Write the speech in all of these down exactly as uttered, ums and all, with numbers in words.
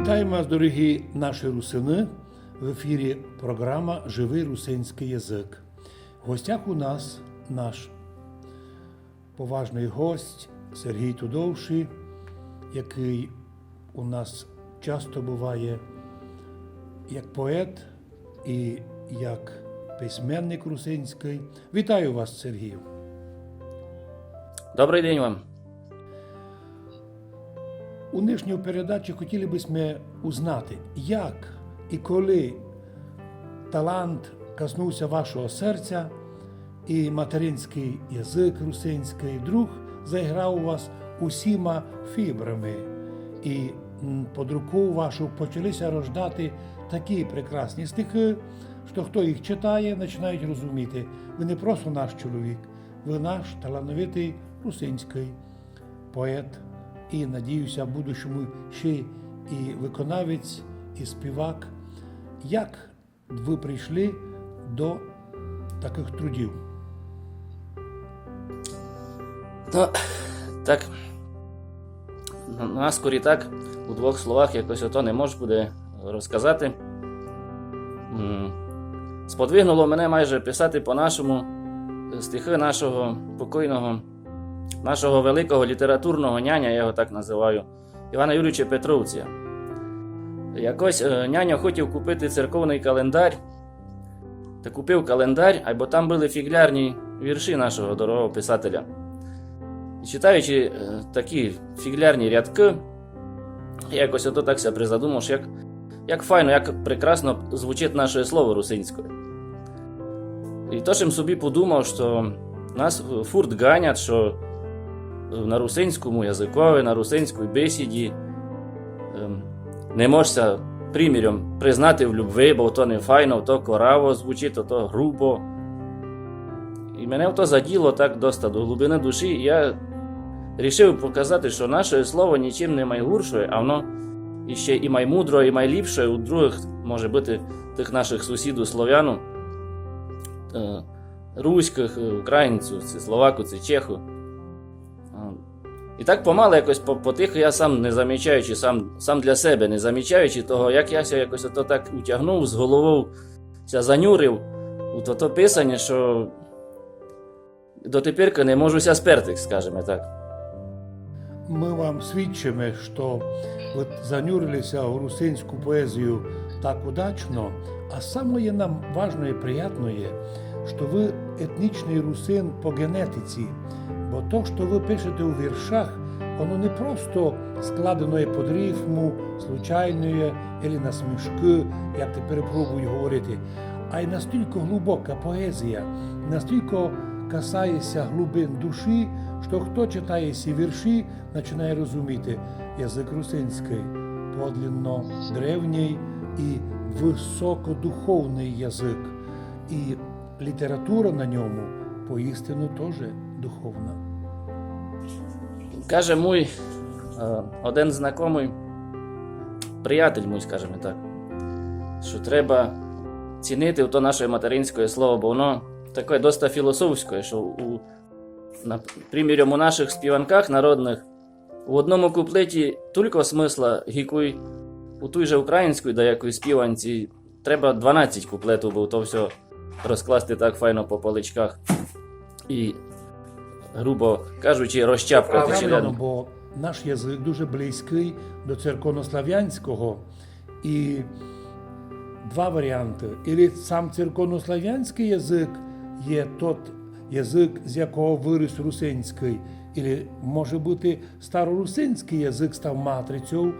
Вітаєме вас, дорогі наші русины! В ефірі програма «Живый русинськый язык». В гостях у нас наш поважный гость Сергій Тудовші, якый у нас часто быває як поет і як письменник русинськый. Вітаю вас, Сергію! Добрый день вам! У нынішній передачі хотіли бы сьме узнати, як і коли талант коснувся вашого серця, і материнськый язык русинськый друг заіграв у вас усіма фібрами, і, м, под руков вашу почали ся рождати такі прекрасні стихы, што хто їх читає, починають розуміти: вы не просто наш чоловік, вы наш талановитый русинськый поет і, надію ся, в будущому ще і виконавець, і співак. Як вы прийшли до такых трудів? Ну, так, на-, наскорі так, у двох словах якось ото не мож буде розказати. М, сподвигнуло мене майже писати по-нашому стихы нашого покойного, нашого великого літературного няня, я його так называю, Івана Юрійовича Петровця. Якось, е, няньо хотів купити церковный календарь, та купив календарь, айбо там были фіґлярні вірші нашого дорогого писателя. І читаючи, е, такі фіґлярні рядкы, я якось ото так ся призадумав, што як, як файно, як прекрасно звучить наше слово русинське. І тож им собі подумав, што нас фурт ганять, што на русинському языкови, на русинській бесіді, ем, не мож ся, приміром, признати в любви, бо то не файно, то кораво звучить, то, то грубо. І мене то заділо так доста до глубины душі, і я рішив показати, што наше слово нічим не май гурше, а воно іще і май мудре, і май ліпше у другых, може быти, тых нашых сусідув славянув, е, руськых, е, українців, ци словаку, ци чеху. Е, і так помалы якось по-, потиху я сам не замічаючи, сам, сам для себе, не замічаючи того, як я ся якось ото так утягнув, з головов ся занюрив у тото писаня, што дотепер не можу ся сперти, скажеме так. Мы вам свідчиме, што вы занюрили ся у русинську поезію так удачно, а самоє нам важноє, приятноє, што вы етнічный русин по ґенетиці, бо то, што вы пишете у віршах, воно не просто складеноє под рифму, случайноє, или на смішкы, як тепер пробують говорити, а й настілько глубока поезія, настілько касає ся глубин душі, што хто читає сі вірші, начинає розуміти: язык русинськый подлинно древній і высокодуховный язык. І література на ньому поістину тоже духовна. Каже муй, е, один знакомый, приятель муй, скажеме так, што треба цінити то наше материнське слово, бо воно таке доста філософське, што у, на, приміром, у нашых співанках народных у одному куплеті тулько смысла, ги кой у туй же українській даякій співанці треба дванадцять куплетув, бо то всьо розкласти так файно по поличках і, грубо кажучи, розчапкати. Правильно, челядно. Бо наш язык дуже близькый до церковнославянського. І два варіанты. Или сам церковнославянськый язык є тот язык, з якого выріс русинськый, или, може быти, старорусинськый язык став матрицёв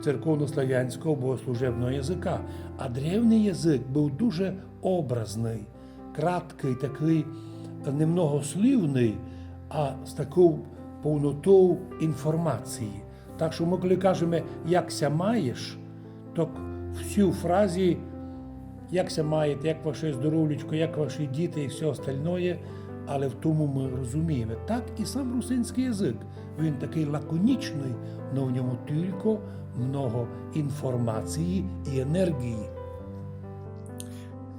церковнославянського богослужебного языка. А древній язык быв дуже образный, краткый, такый немногослівный, а з таков повнотов інформації. Так што мы, коли кажеме: «Як ся маєш?», то в сій фразі: «Як ся маєте, як ваше здоровлячко, як ваші діти» і всьо остальноє, але в тому мы розумієме. Так і сам русинськый язык. Він такый лаконічный, но в ньому тілько много інформації і енергії.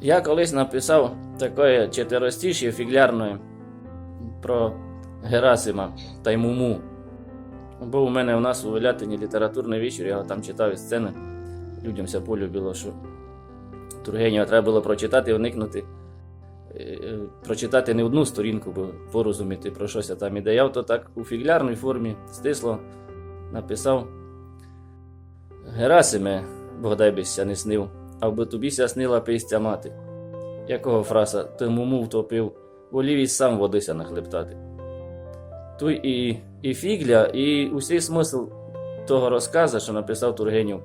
Я колись написав такоє четверостишіє фіґлярноє про Герасима тай Муму. Быв у мене у нас у Велятині літературный вечір, я го там читав із сцены. Людям ся полюбило, што Тургенєва треба было прочитати, вникнути, е, прочитати не одну сторінку, бо порозуміти, про што ся там іде. Я то так у фіґлярній формі, стисло, написав: Герасиме, Бог дай би ся не снив, абы тобі ся снила пестя мати, якого фраса ты муму втопив, волів ись сам воды ся нахлептати. Туй і, і фіґля, і усій смысл того розказа, што написав Тургенєв,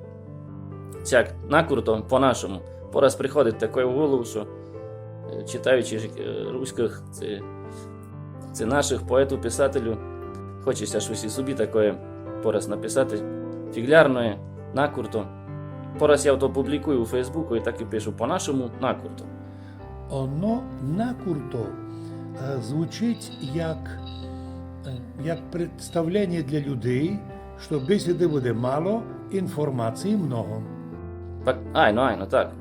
сяк, накурто, по-нашому. Пораз приходить такоє в голову, што, е, читаючи, е, руськых, ци, ци нашых поетів, писателів, хоче ся штось і собі такоє пораз написати. Фіґлярноє, накурто. Пораз я то публікую у Фейсбуку і так і пишу: по-нашому, накурто. Оно накурто, е, звучить як, е, як представлення для людей, што бесіды буде мало, інформації много. Так, айно, айно, так.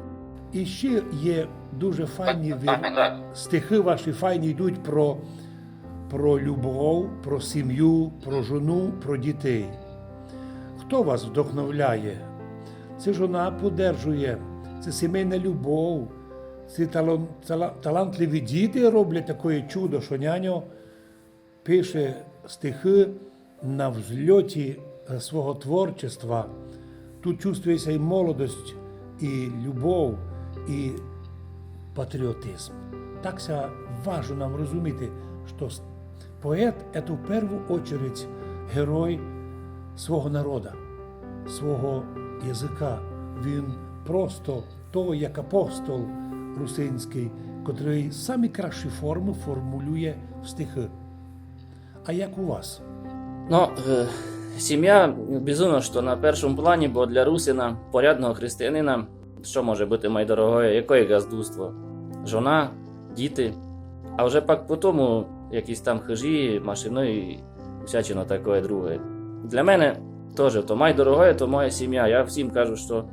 І ще є дуже файні вір-, стихы ваші файні йдуть про, про любов, про сім'ю, про жону, про дітей. Хто вас вдохновляє? Ци жона поддержує, ци сімейна любов, ци талан-, тала-, талантливі діти роблять такоє чудо, што няньо пише стихы на взльоті, е, свого творчества. Тут чувствує ся і молодость, і любов, і патріотизм. Так ся важно нам розуміти, што с-, поет — це в перву очередь герой свого народа, свого языка. Він просто то, як апостол русинськый, котрый самі красші формы формулює в стихы. А як у вас? Но, е, сім'я, безумовно, што на першому плані, бо для русина, порядного християнина, што може быти май дорогоє, якоє ґаздувство? Жона, діти. А вже пак по тому якісь там хыжі, машины і всячино такоє друге. Для мене тоже то май дорогоє, то моя сім'я. Я всім кажу, што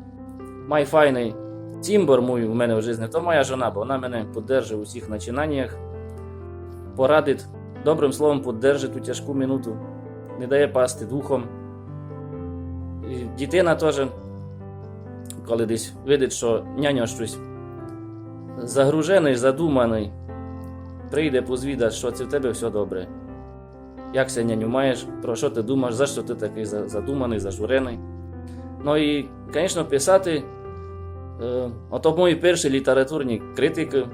май файный цімбор муй у мене в жизни, то моя жона, бо вона мене поддержує у всіх начинаніях, порадить, добрым словом поддержить у тяжку минуту, не дає пасти духом. І дітина тоже, коли десь видить, што няньо штось загруженый, задуманый, прийде, позвідать, што ци в тебе всьо добре. Як ся, няню, маєш, про што ты думаш, за што ты такый за-, задуманый, зажуреный? Но і, конечно, писати, е, ото мої перші літературні критикы.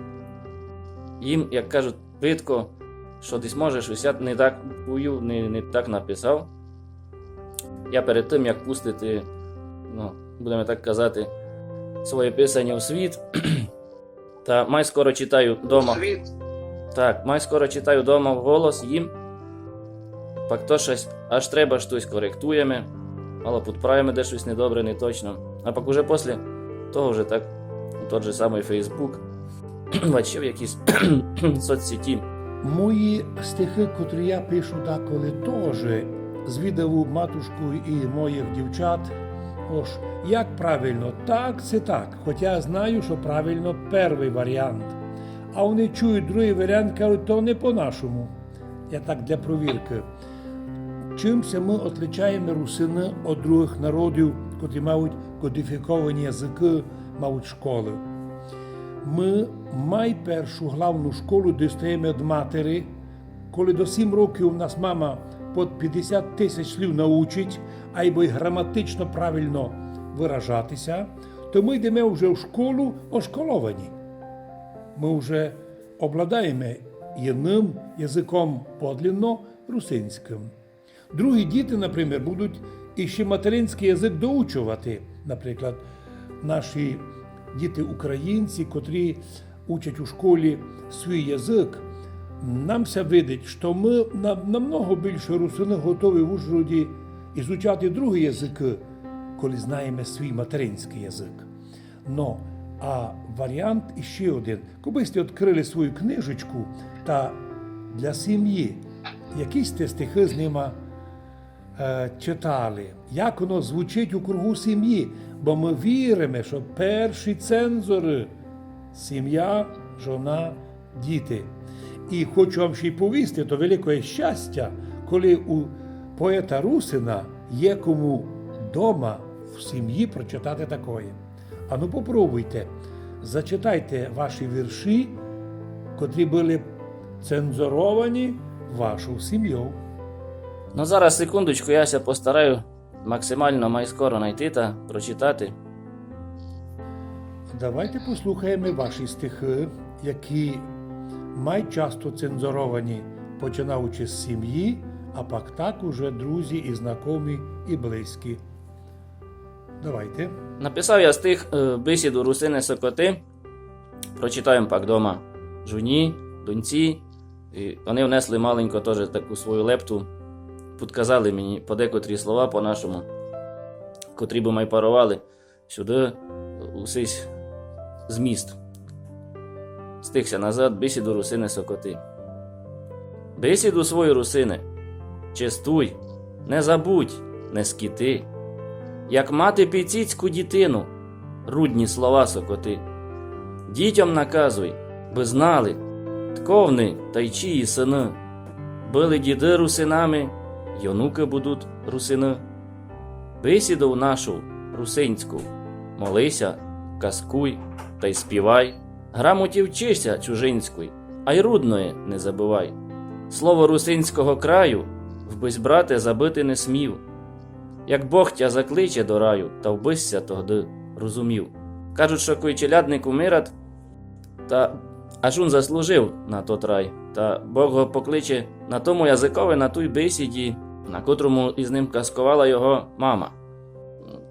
Їм, як кажуть, видко, што десь, може, штось я не так повів, не, не так написав. Я перед тым, як пустити, ну, будеме так казати, своє писаня у світ, та май скоро читаю дома. Так, май скоро читаю дома вголос їм. Пак то штось, аж треба штось коректуєме, мало підправиме, де штось недобре, неточно. А пак уже после того вже так, у тот же самый Фейсбук, ваче в якісь соцсеті. Мої стихы, котрі я пишу даколи тоже, звідаву матушку і моїх дівчат, ож як правильно, так ци так, хотя я знаю, што правильно первый варіант. А они чують другый варіант, кажуть: то не по-нашому. Я так для провіркы. Чим ся мы отличаєме, русины, од другых народів, котрі мають кодифіковані языкы, мають школы? Мы май першу главну школу дістаєме од матери, коли до сім років нас мама под пятдесят тисяч слів научить, айбо й граматично правильно выражати ся, то мы йдеме вже в школу ошколовані. Мы вже обладаєме єдным языком подлинно русинськым. Другі діти, например, будуть іщи материнськый язык доучовати. Наприклад, наші діти-українці, котрі учать у школі свій язык, нам ся видить, што мы на-, намного більше, русины, готові в Ужгороді изучати другі языкы, коли знаєме свій материнськый язык. Но, а варіант іщи один. Кобы сьте відкрыли свою книжечку та для сім'ї якісь сьте стихы з нима, е, читали. Як оно звучить у кругу сім'ї? Бо мы віриме, што перші цензоры — сім'я, жона, діти. І хочу вам ще й повісти, то велике щастя, коли у поета русина є кому дома в сімї прочитати такоє. Ану, попробуйте. Зачитайте ваші вірші, котрі были цензуровані вашов сімйов. Но зараз, секундочку, я ся постараю максимално май скоро найти та прочитати. Давайте послухаєме ваші стихы, які май часто цензуровані, починаючи з сімї, а пак так уже друзі і знакомі, і близькі. Давайте. Написав я стих, е, «Бесіду, русине, сокоти». Прочитав им пак дома жуні, доньці. І они внесли маленько тоже таку свою лепту. Підказали мені подекотрі слова по-нашому, котрі бы май паровали сюды у сись зміст. Стих ся называт «Бесіду, русине, сокоти». Бесіду свою, русине, честуй, не забудь, не скіти. Як мати піціцьку дітину, рудні слова сокоти. Дітям наказуй, бы знали, тко вни тай чиї сыны. Были діды русинами, й онукы будут русины. Бесіду нашу русинську, моли ся, казкуй тай співай. Грамоті вчи ся чужинськуй, ай рудноє не забывай. Слово русинського краю вбысь, брате, забыти не смів. Як Бог тя закличе до раю, та вбысь ся тогды розумів. Кажуть, што кой челядник умират, та аж он заслужив на тот рай. Та Бог го покличе на тому языкови, на туй бесіді, на котрому із ним казковала його мама.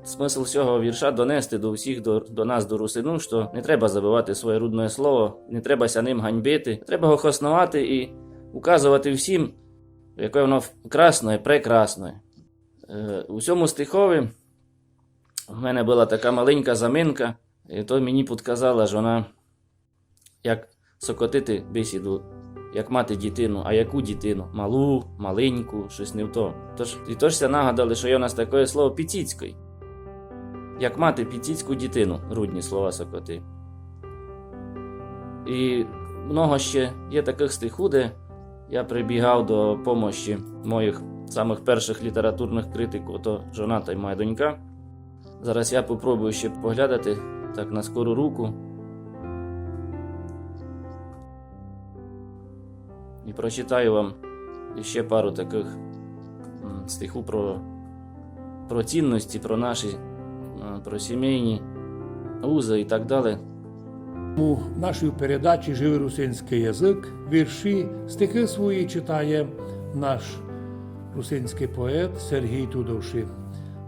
Смысл сього вірша донести до всіх, до, до нас, до русинув, што не треба забывати своє рудноє слово, не треба ся ним ганьбити. Треба го хосновати і указовати всім, яке воно красноє, прекрасноє. Е, у сьому стихови в мене была така маленька заминка, і то мені підказала жона, як сокотити бесіду, як мати дітину, а яку дітину? Малу, маленьку, штось не в то. Тож, і тож ся нагадали, што є у нас таке слово піціцькый. Як мати піціцьку дітину, рудні слова сокоти. І много ще є такых стихув, де я прибігав до помощі моїх самых першых літературных критикув, то жона тай моя донька. Зараз я попробую ще поглядати так на скору руку. І прочитаю вам ще пару такых, м, стихув про, про цінності, про наші, е, про сімейні узы і так далі. У нашій передачі «Живый русинськый язык» вірші, стихы свої читає наш русинськый поет Сергій Тудовші.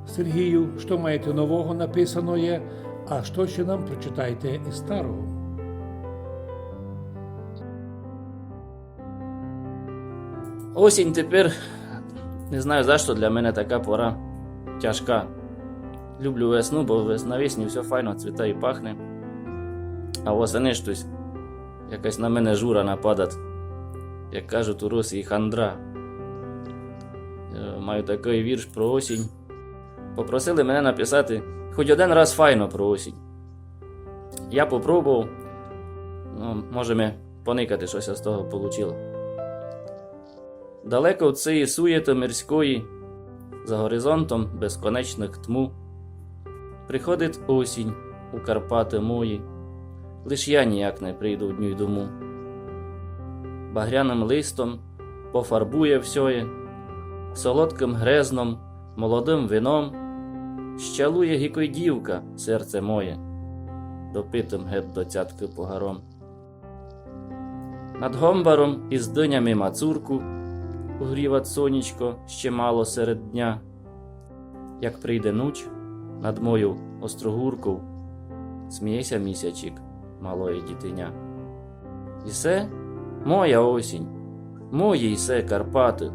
Сергію, што маєте нового написаноє, а што ще нам прочитаєте із старого? Осінь тепер, не знаю, за што для мене така пора тяжка. Люблю весну, бо вес-, навесні всьо файно цвіте і пахне. А восени штось якась на мене жура нападат. Як кажуть у Росії, хандра. Е, маю такый вірш про осінь. Попросили мене написати хоть один раз файно про осінь. Я попробовав. Ну, можеме поникати, што ся з того получило. Далеко од сеї суєты мирської, за горизонтом безконечных тмув, приходить осінь у Карпаты мої, лиш я ніяк не прийду в днюй дому. Багряным листом пофарбує всьоє, солодкым грезном, молодым вином щалує гикой дівка серце моє, допитым гет до цяткы погаром. Над гомбаром із дынями мацурку угріват сонечко ще мало серед дня. Як прийде нуч, над мою острогурков сміє ся місячик, малоє дітиня. І се моя осінь, мої й се Карпаты.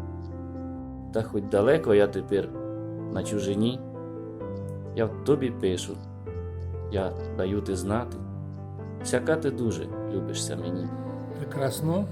Та хоть далеко я тепер на чужині, я в тобі пишу, я даю ти знати, сяка ти дуже любиш ся мені. Прекрасно.